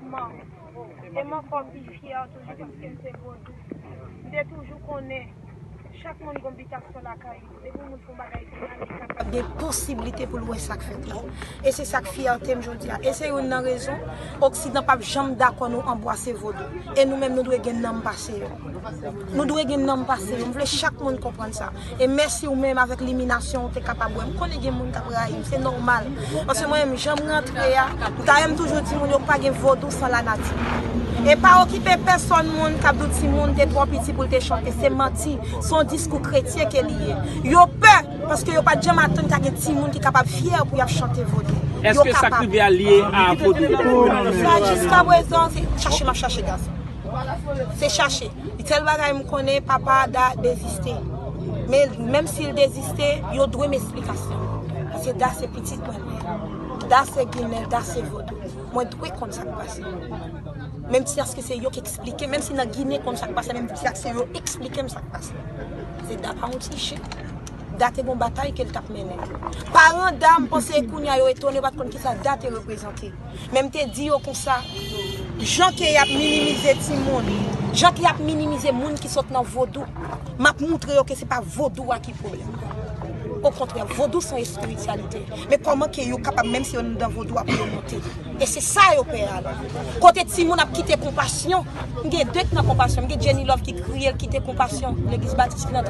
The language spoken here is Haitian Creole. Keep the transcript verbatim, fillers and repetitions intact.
E m ankò pi fyè toujou paske m se vodou. M te toujou konnen chak moun gon bitasyon lakay li. Depi yon moun fè yon bagay pou mwen, li kapab gen posiblite pou l wè sa k fèt la. E se sa k fyète m jodi a. E se youn nan rezon Oksidan p ap janm dakò nou anbwase vodou. E nou menm nou dwe gen nanm pase yo. Nou dwe gen nanm pase yo. M vle chak moun konprann sa. E mèsi ou menm avèk liminasyon ou te kapab wè. M konnen gen moun k ap rayi m, se nòmal. Paske mwen menm, jan m rantre a, m ta renmen toujou di moun yo pa gen vodou san lanati. E pa okipe pèsòn moun k ap di w timoun te twò piti pou l te chante. Se manti. Se yon diskou kretyen ke li ye. Yo pè, paske yo pa t janm atann ta gen timoun ki kapab fyè pou y ap chante vodou. Yo Èske sa k kapab. Rive a lye a vodou? Sa jiskaprezan, se chache m ap chache gason. Se chache. Li sèl bagay m konnen, papa Da deziste. Men menm si l deziste, yo dwe m esplikasyon. Paske Da se pitit mwen li ye. Da se ginen, Da se vodou. Mwen dwe konn sa k pase. Menm si aske se yo k eksplike, menm si nan ginen konn sa k pase, menm si aske yo eksplike m sa k pase. Se Da pa yon ti chen. Da te gon batay ke l t ap mennen. Paran Da, m panse kounye a yo etone, yo pa t konn kisa Da te reprezante. Men m te di yo konsa, jan ke y ap minimize timoun, jan ke y ap minimize moun ki sot nan vodou, m ap moutre yo ke se pa vodou a ki pwoblèm. Okontrè, vodou se yon espirityalite. Men kòman ke yo kapab, menm si yo nan vodou a, pou yo monte? E se sa yo pè a la. Kote timoun ap kite konpasyon, m gen de k nan konpasyon, m gen Jenny Love ki kriye, l kite konpasyon, legliz batis ki nan